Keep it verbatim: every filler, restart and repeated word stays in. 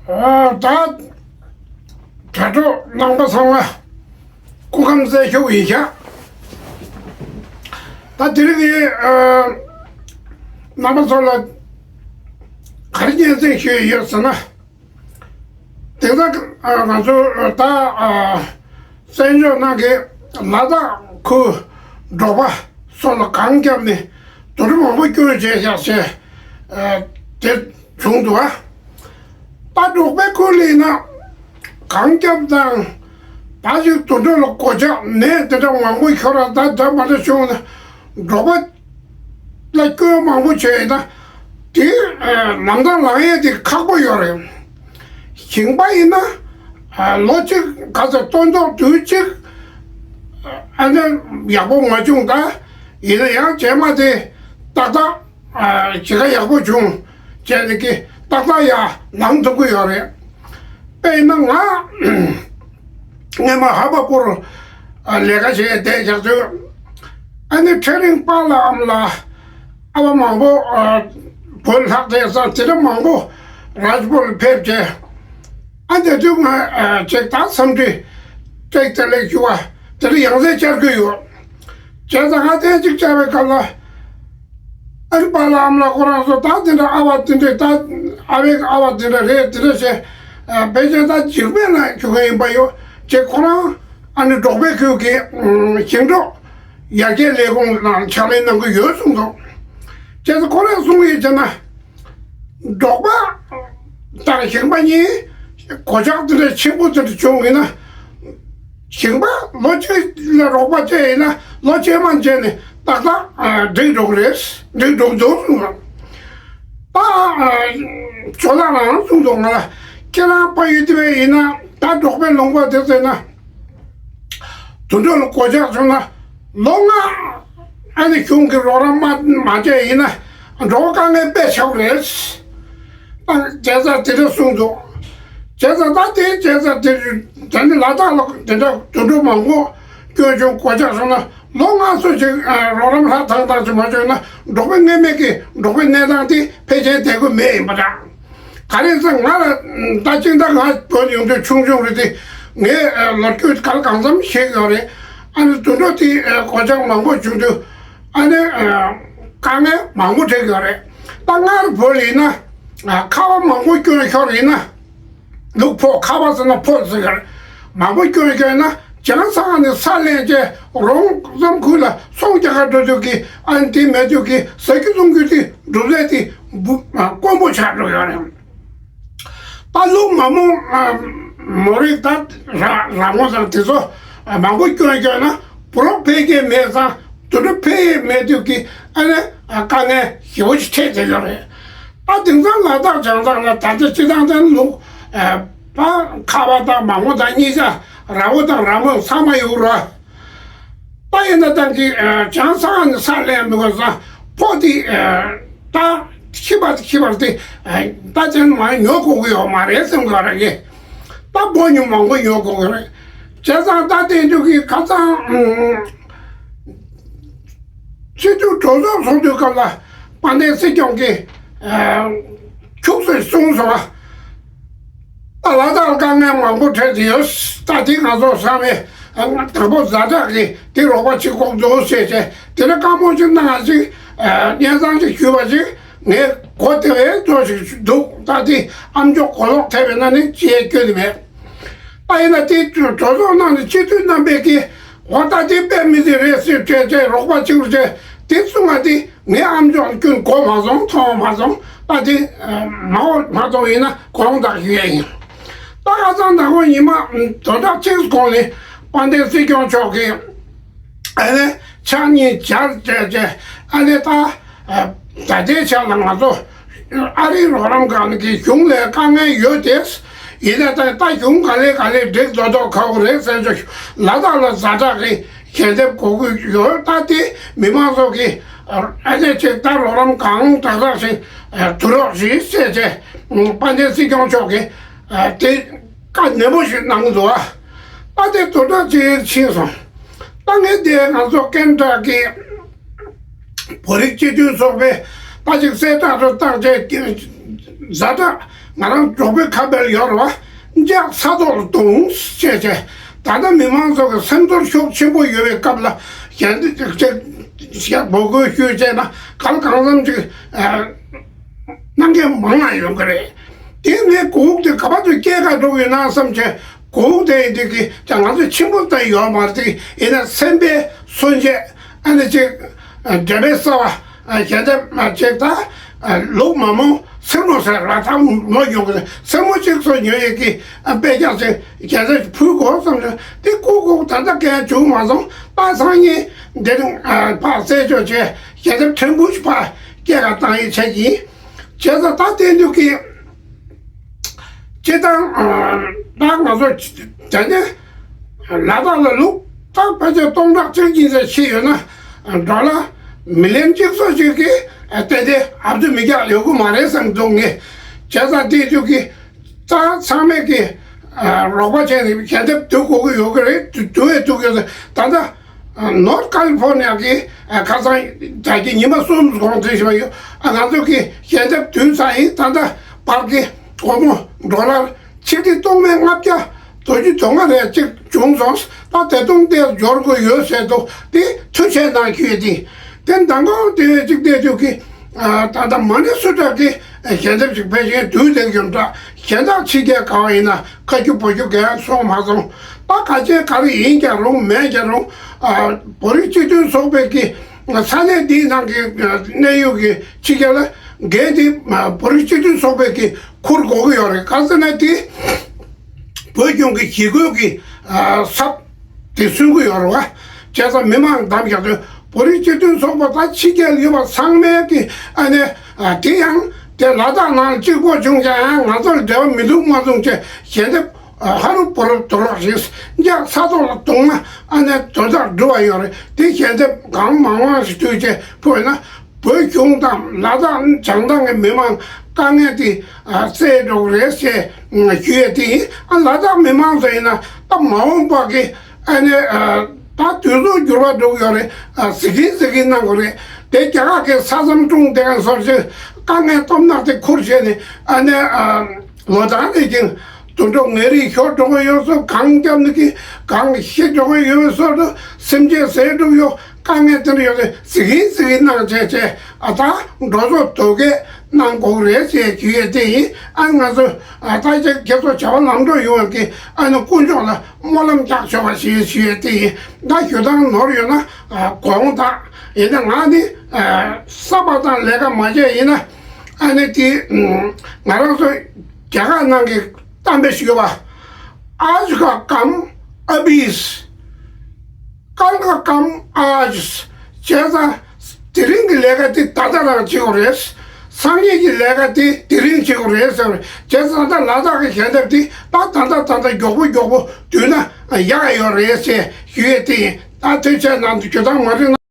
ཨ། ད་དྲ་གྲོགས་རྣམ་པ་ཚང་མ་སྐུ་ཁམས་བཟང་ཞུ་ཡིན་ཤག་ད་དེ་རིང་གི་ཨ་རྣམ་པ་ཚོ་ལ་ག་རེ་སྙན་སེང་ཞུ་ཡི་ཡོད་ཟེར་ན། དེང་སང་ང་ཚོ་ད་བཙན་བྱོལ་ནང་གི་ལ་དྭགས་ཁུལ་འབྲོག་པ་སོགས་ལ་གངས་བརྒྱབ་ནས་དུད་འགྲོ་མང་པོ་སྐྱོན་བྱས་བཞག་ཅེས་དེ་བྱུང་འདུག་ཨ། ད་འབྲོག་པའི་ཁུལ་ལ་ཡིན་ན་གངས་བརྒྱབ་དང་ད་ཅིག་དུད་འགྲོ་ལ་གོད་ཆག་ནད་དེ་འདྲ་མང་པོ་ཤོར་བ་ད་འདྲ་མ་འདྲ་བྱུང་ན་འབྲོག་པ་ལ་སྐྱོན་མང་པོ་བྱས་ཡིན་ན་དེ་ལམ་སང་ལངས་ཡས་དེ་ཁག་པོ་ཡོད་རེད། ཞིང་པ་ཡིན་ན་ལོ་གཅིག་ག་ཚོད་སྟོན་ཐོག་དུས་གཅིག་ཨ་ནི་ཡག་པོ་མ་བྱུང་ད་ཡིན་ན་ཡང་རྗེས་མ་དེ་ཏག་ཏག་ཨ་ཕྱི་ཁ་ཡག་པོ་བྱུང་བྱས་ནས་ཀྱི་ཏག་ཏག་ཡར་ལངས་ཐུབ་ཀྱི་ཡོད་རེད། དཔེར་ན་ང་སྔོན་མ་ཧ་པ་པུར་ལས་ཀ་བྱས་བསྡད་བཞག་དུས་ཨ་ནི་ཚེ་རིང་པཱ་ལགས་ཨམ་ལགས་ཨ་བ་མང་པོ་བོད་ལྷག་བསྡད་ས་དེ་འདྲ་མང་པོ་རཱཇ་པུར་ལ་ཕེབས་བྱས་ཨ་དེ་དུས་ང་ཅིག་ད་འཚམས་འདྲི་བཀྲ་ཤིས་བདེ་ལེགས་ཞུ་བ་དེ་འདྲ་ཡང་སེ་བཅར་གྱི་ཡོད། བྱས་ཙང་ང་དེ་གཅིག་བཅར་བའི་སྐབས་ལ། ཨ་རི་པཱ་ལགས་ཨམ་ལགས་ཁོ་རང་ཚོ་ད་དེ་འདྲ་ཨ་བ་དེ་འདྲ་ད་ཨ་བའི་ཨ་བ་དེ་འདྲ་རེད་དེ་འདྲ་བྱས། ཨ་ཕལ་ཆེར་ད་འཇིགས་མེད་ལ་ཞུ་མཁན་ཡིན་པ་ཡོད་ཅེས་ཁོ་རང་ཨ་ནི་འབྲོག་པའི་ཁུལ་གྱི་ཞིང་འབྲོག་ཡར་རྒྱས་ལས་ཁུངས་ནང་ཕྱག་ལས་གནང་གི་ཡོད་གསུངས་འདུག་བྱས་ཙང་ཁོ་རང་གསུང་ཡས་བྱས་ན། འབྲོག་པ་དང་ཞིང་པ་གཉིས་གོད་ཆག་དེ་འདྲ་ཆེན་པོ་དེ་འདྲ་བྱུང་ཡིན་ན། ཞིང་པ་ལོ་གཅིག་ལ་རོགས་པ་བྱས་ཡིན་ན་ལོ་རྗེས་མ་བྱས་ནས་ཏག་ཏག་འགྲིག་འགྲོ་གི་རེད། འགྲིག་འགྲོ་གི་འདུག་གསུངས་སོང་། ད་ཇོ་ལགས་རང་གསུངས་འདུག་ང་ལ་ཁྱེད་རང་ཕ་ཡུལ་དེ་བས་ཡིན་ན་ད་འབྲོག་པའི་ལུང་པ་དེ་ཚོ་ཡིན་ན། དུད་འགྲོ་ལ་གོད་ཆག་བྱུང་ན་ལོ་ལྔ་ཨ་ནི་གཞུང་གི་རོགས་རམ་མ་མ་བྱས་ཡིན་ན་འགྲོ་བ་དཀའ་ངལ་དཔེ་ཆེ་བ་རེད། ཨ་བྱས་ཙང་དེ་འདྲ་གསུངས་འདུག་བྱས་ཙང་ད་དེ་བྱས་ཙང་དེ་དེ་ནི་ལ་དྭགས་ལ་དེ་འདྲ་དུད་འགྲོ་མང་པོ་སྐྱོན་བྱུང་གོད་ཆག་བྱུང་ན་ལོ་ལྔ་སོ་ཞིག་རོགས་རམ་ཧྲ་ཐང་ཐང་ཞིག་མ་བྱུང་ན་འབྲོག་པའི་སྔོན་མེད་ཀྱི་འབྲོག་པའི་གནས་སྟངས་དེ་ཕལ་ཆེར་བསྡད་དགོས་མེད་ཡིན་པ་འདྲ། ག་རེ་ཟེར་ང་ལ་ད་ཅིག་ད་ང་བོད་ཡོང་དུས་ཆུང་ཆུང་རེད་དེ་ངས་ལོ་རྒྱུས་ག་ལ་གང་འཚམ་ཤེས་ཡོད་རེད། ཨ་ནི་དུད་འགྲོ་དེ་གོད་ཆག་མང་པོ་བྱུང་དུས་ཨ་ནི་དཀའ་ངལ་མང་པོ་འཕྲད་ཡོད་རེད། ད་སྔར་བོད་ཡིན་ན་ཁ་བ་མང་པོ་སྐྱོན་ཤོར་ཡིན་ན་ལུག་ཕོག་ཁ་བ་ཟེར་ན་ཕོག་ཟེར་གི་རེད། མང་པོ་སྐྱོན་ཤོར་ཡིན་ན་བྱང་ས་ནས་ས་ལེན་བྱས་རོང་ཟམ་ཁུལ་ལ་ཚོང་རྒྱག་ག་འགྲོ་དུས་ཀྱི་ཨ་ནི་དེ་མེད་དུས་ཀྱི་ཟ་རྒྱུ་བཙོང་རྒྱུ་དེ་གྲུབ་རེད་དེ་དཀོན་པོ་ཆགས་འགྲོ་ཡོད་རེད། ད་ལོ་མ་མོ་མོ་རིགས་ད་ར་ར་མོ་དང་དེ་ཚོ་མང་པོ་སྐྱོན་སྐྱོན་ན་བུ་རོགས་འཕེལ་རྒྱས་མེད་ཙང་དུད་འགྲོ་འཕེལ་རྒྱས་མེད་དུས་ཀྱི་ཨ་ནི་དཀའ་ངལ་ཞེ་པོ་ཅིག་འཕྲད་བསྡད་ཡོད་རེད། ད་དེང་སང་ལ་དྭགས་བྱང་ཐང་ལ་ད་ལྟ་སྤྱི་བཏང་ཅན་ལུག་པ་ཁ་བ་དང་མ་མོ་དང་གཉིས་ཆ་ར་བོ་དང་ར་མོ་ཚང་མ་ཡོད་ར། ད་ཡིན་ན་ད་གི་བྱང་ས་ནས་ས་ལེན་འདུག་ག་ས་ཕོ་དེ་ད་ཤི་བ་ཤི་བར་དེ་ད་ཅན་མ་ཉོ་དགོས་ཀྱི་ཡོད་མ་རེད་བསམ་གི་རེད་གི། ད་ཕོ་ཉོ་མང་པོ་ཉོ་དགོས་ཀྱི་རེད། བྱས་ཙང་ད་དེ་འདུག་གི་ཁ་ཚང་སྤྱི་འཐུས་གྲོས་ཚོགས་ཚོགས་དུས་སྐབས་ལ་དཔལ་ལྡན་སྲིད་སྐྱོང་གིས་ཁྱུག་ཙམ་གསུངས་སོང་བ། ད་ལ་དྭགས་དཀའ་ངལ་མང་པོ་འཕྲད་དེ་ཡོད། ད་དེ་ང་ཚོ་ཚང་མས་དང་པོ་ཛ་དྲག་གིས་དེ་རོགས་པ་བྱེད་དགོས་འདུག་ཟེར་བྱས་དེ་ནས་བཀའ་མོལ་ཅིག་གནང་ཅིག་སྙན་སེང་ཅིག་ཞུས་པ་ཅིག་ངས་གོ་བདེ་བའི་ཚོད་ཅིག་འདུག་ད་དེ་ཨ་མཆོག་གོ་ལོག་ཐེབས་པས་ན་ནི་ཅི་ཡང་སྐྱོན་ནི་མེད། ད་ཡིན་ན་དེ་གྲོས་ཚོགས་ནང་ནས་སྤྱི་འཐུས་རྣམ་པས་ཀྱིས་འོ་ད་དེ་དཔེ་མི་སྲིད་རེད་ཟེར་བྱས་བྱས་རོགས་པ་བྱེད་དགོས་བྱས་དེ་གསུང་བ་དེ། ངའི་ཨམ་ཅོག་ཀུན་གོ་མ་སོང་མཐོང་མ་སོང་ད་དེ་མ་འོ་མ་གཏོགས་ཡིན་ན་གོང་དག་ཞུ་ཡས་ཡིན། ད་ཁ་སང་ཟླ་བ་ཉི་མ་དོན་དག་གཅིག་གོང་ནས་དཔལ་ལྡན་སྲིད་སྐྱོང་མཆོག་གིས་ཨ་ནི་ཕྱག་གཉིས་སྦྱར་བྱས་བྱས་ཨ་ནི་ད་ད་ལྟའི་ཆ་ལ་ང་ཚོ་ཨ་རིའི་རོགས་རམ་ཁང་གི་གཞུང་ལས་དཀའ་ངལ་ཡོད་དེ་ཡིན་ན་ད་ད་གཞུང་ག་ལེ་ག་ལེ་འགྲིག་རྡོག་རྡོག་ཁག་པོ་རེད་ཟེར་ཆོག་ལ་དྭགས་ལ་ཛ་དྲག་གི་ཞལ་འདེབས་དགོས་ཀྱི་ཡོད། ད་དེ་མི་མང་ཚོ་གིས་ཨ་ནེ་ཅིག་ད་རོགས་རམ་གང་དྲག་དྲག་ཞིག་དུ་རོགས་ཞིག་ཟེར་བྱས་དཔལ་ལྡན་སྲིད་སྐྱོང་མཆོག་གིས་དེ་བཀའ་ནན་པོ་ཞིག་གནང་གི་འདུག་ཨ་དེ་དོ་དྲག་ཅིག་ཕྱིན་སོང་། ད་ངས་དེ་ང་ཚོ་ཀན་ཊ་ཀི་བོད་རིགས་སྤྱི་མཐུན་ཚོགས་པས་ད་ཅིག་གསལ་བསྒྲགས་རུ་བཏང་བྱས། ཛ་དྲག་ང་རང་འབྲོག་པའི་ཁ་དཔེ་ཡོད་རེད་བ། ལྕགས་ས་ཐོག་ལ་རྡུང་བྱས་བྱས། ད་ལྟ་མི་མང་ཚོ་གི་སེམས་ཚོར་ཤུགས་ཆེན་པོ་ཡོད་པའི་སྐབས་ལ་གཞན་དེ་ཅིག་ཅིག་འབོད་སྐུལ་ཞུས་བྱས་ན་གང་གང་འཚམ་ཅིག་གནང་མཁན་མང་ང་ཡོང་གི་རེད། དེ་ངས་གོ་དེ་ག་པར་དུ་སྐྱེལ་ག་འགྲོ་གི་ཡོད་ན་བསམ་བྱས། གོ་དེ་འདི་གི་ཀྱང་ང་ཚོ་ཆེན་པོ་ད་ཡོད་མ་རེད། དེ་ཡིན་ན་སེམས་པའི་སོན་ཆེ་ཨ་ནི་ཅིག་འབྲས་བུ་གསར་བ་ཞལ་འདེབས་མ་ཅིག་ད་ལུག་མ་མོ་སེར་མོ་ཟེར་ར་ད་མོ་ཡོང་གི་སེར་མོ་ཅིག་སོ་ཉོ་ཡས་ཀྱི་དཔེ་ཀྱང་ཅིག་ཞལ་འདེབས་ཕུལ་དགོས་བསམ་རེད། དེ་གོ་གོ་ད་ལྟ་གས་བྱུང་མ་སོང་། ད་སང་ཉིན་འདིར་ཕར་རྩད་གཅོད་བྱས་ཞལ་འདེབས་ཕྲན་བུ་ཞིག་ཕར་སྐྱེལ་ག་བཏང་ཡས་བྱས་ཀྱིན། བྱས་ཙང་ད་དེ་འདུག་གི་སྤྱིར་བཏང་། ད་ང་ཚོ་དེ་ནས་ལ་དྭགས་ལ་ལུག་ད་ཕལ་ཆེར་སྟོང་ཕྲག་གཅིག་གཉིས་ཙམ་ཤི་ཡོད་ན་ཌོ་ལར་མི་ལི་ཡོན་གཅིག་ཙམ་ཞིག་གིས་ཏན་ཏན་ཨབ་ཏུ་མི་རྒྱག་ཡོད་གི་མ་རེད་བསམ་འདུག་ངས། བྱས་ཙང་དེ་འདུག་གི་ད་ཚང་མས་ཀྱི་རོགས་པ་བྱས་ནས་ཞལ་འདེབས་བསྡུ་དགོས་ཀྱི་ཡོད་གི་རེད། བསྡུ་བསྡུ་བས་བསྡུ་གི་ད་ལྟ། ནོར་ཁ་ལི་ཕོར་ནི་ཡ་གི་ཁ་སང་ད་གི་ཉི་མ་གསུམ་གོང་དུ་ཞུས་པ་ཡོད། ང་ཚོ་གི་ཞལ་འདེབས་བསྡུས་ཚར་ཡིན། ད་ལྟ་བར་གི་སྒོར་མོ་ཌོ་ལར་ཆིག་ཁྲི་སྟོང་མེད་ལྔ་བརྒྱ་དོན་ཅུ་དོན་ལྔ་རེ་གཅིག་བྱུང་སོང་། ད་དེ་དུང་དེ་འབྱོར་དགོས་ཡོད་ཟེར་འདུག་དེ་ཐུགས་ཆེ་གནང་ཞུ་ཡས་དེ། དེ་མདང་དགོང་དེ་བས་གཅིག་བལྟས་དུས་ཀྱི་ད་ལྟ་མ་ནི་སུ་དྲག་གི་ཞལ་འདེབས་ཅིག་ཕལ་ཆེར་བསྡུས་བསྡད་ཡོད་འདྲ། གཞན་དག་ཕྱི་རྒྱལ་ག་བ་ཡིན་ན་ཁ་རྒྱུ་བོ་རྒྱུ་གས་སོང་མ་སོང་། ད་ག་ཅན་ག་རེ་ཡིན་ཀྱང་རུང་མེད་ཀྱང་རུང་། བོད་རིགས་སྤྱི་མཐུན་ཚོགས་པའི་གི་ས་གནས་འདིའི་ནང་གི་གནས་ཡུལ་གྱི་ཕྱི་རྒྱལ་ལ་འགན་འདི་བོད་རིགས་སྤྱི་མཐུན་ཚོགས་པའི་གི་འཁུར་དགོས་ཀྱི་ཡོད་རེད། ག་ཟེར་ན་དེ་བོད་གཞུང་གི་ཞི་རྒོལ་གྱི་ཚབ་དེ་སུན་གྱི་ཡོད་རེད་བ། བྱས་ཙང་མི་མང་གདམ་བཞག་དུས་བོད་རིགས་སྤྱི་མཐུན་ཚོགས་པ་ད་ཕྱི་རྒྱལ་ཡོད་པ་ཚང་མས་ཀྱི་ཨ་ནི་དེ་ཡང་དེ་ལ་དྭགས་ནང་གཅིག་པོ་བྱུང་ཀྱང་ང་ཚོར་འབྲེལ་བ་མི་འདུག་མ་བྱུང་ཅེས་ཞལ་འདེབས་ཧ་རུ་བོ་རུ་དོ་ལག་རེད། འཇག་ས་ཐོག་ལ་གཏོང་ན་ཨ་ནི་དོ་བདག་འགྲོ་བ་ཡོད་རེད། དེ་ཞལ་འདེབས་གང་མང་མང་ཞིག་བསྡུས་ཅེས་ཕུལ་ན། བོད་གཞུང་དང་ལ་དྭགས་བྱང་ཐང་གི་མི་མང་དཀའ་ངལ་དེ་སེལ་འགྲོ་གི་རེད་ཅེས་ཞུ་ཡས་དེ་ཡིན། ཨ་ལ་དྭགས་མི་མང་ཚོ་ཡིན་ན་ད་མ་འོངས་པ་གི་ཨ་ནི་ད་དུས་ཚོད་འགྱུར་བ་འགྲོ་གི་ཡོད་རེད། གཟིགས་གིན་གཟིགས་གིན་གནང་དགོས་རེད། དེ་རྒྱ་གར་གི་ས་མཚམས་སྲུང་དེ་ག་སོར་ཅིག་དཀའ་ངལ་སྟོབས་ནག་དེ་ཁུར་བྱས་ནས་ཨ་ནི་ལོ་གྲངས་རེ་ཅིག་དུད་འགྲོ་ངན་རིགས་ཤོར་འགྲོ་གི་ཡོད་སོ། གང་སྐྱབས་ནི་གི་གང་ཤི་འགྲོ་གི་ཡོད་སོ། སེམས་ཅན་ཟས་འགྲོ་ཡོད། དཀའ་ངལ་དེ་འདྲ་ཡོད་དེ་གཟིགས་གིན་གཟིགས་གིན་གནང་བྱས་བྱས་ཨ་ད་འགྲོ་སོ་དོ་གས་གནང་དགོས་རེད་ཅེས་ཞུ་ཡས་དེ་ཡིན། ཨ་ང་ཚོ་ཨ་ད་ཅིག་ཁྱེད་ཚོ་བྱ་བ་ལམ་འགྲོ་ཡོང་བའི་གི་ཨ་ནི་དཀོན་མཆོག་ལ་སྨོན་ལམ་རྒྱག་ཆོག་པ་ཞིག་ཞུ་ཡས་དེ་ཡིན། ད་ཞུ་སྟངས་ནོར་ཡོད་ན་དགོངས་དག་ཡིན་ན་ང་ནི་བསམ་པ་དང་ལས་ཀ་མ་བྱས་ཡིན་ན་ཨ་ནི་དེ་ང་རང་ཚོ་རྒྱ་གར་ནང་གི་གཏམ་དཔེ་ཞིག་ཡོད་པ། आज का काम अभी, कल का काम आज བྱས་ཙང་དེ་རིང་གི་ལས་ཀ་དེ་ད་ལྟ་རང་བྱེད་དགོས་རེད། སང་ཉིན་གྱི་ལས་ཀ་དེ་དེ་རིང་བྱེད་དགོས་རེད་ཟེར་བ་རེད། བྱས་ཙང་ད་ལ་དྭགས་ཀྱི་ཞལ་འདེབས་དེ་ད་ད་ད་ད་ད་མགྱོགས་པོ་མགྱོགས་པོ་བསྡུས་ན་ཡག་ཡོད་རེད་ཅེས་ཞུ་ཡས་དེ་ཡིན། ད་ཐུགས་རྗེ་གནང་འདུག་ཞུ་དང་མ་རེད་ན།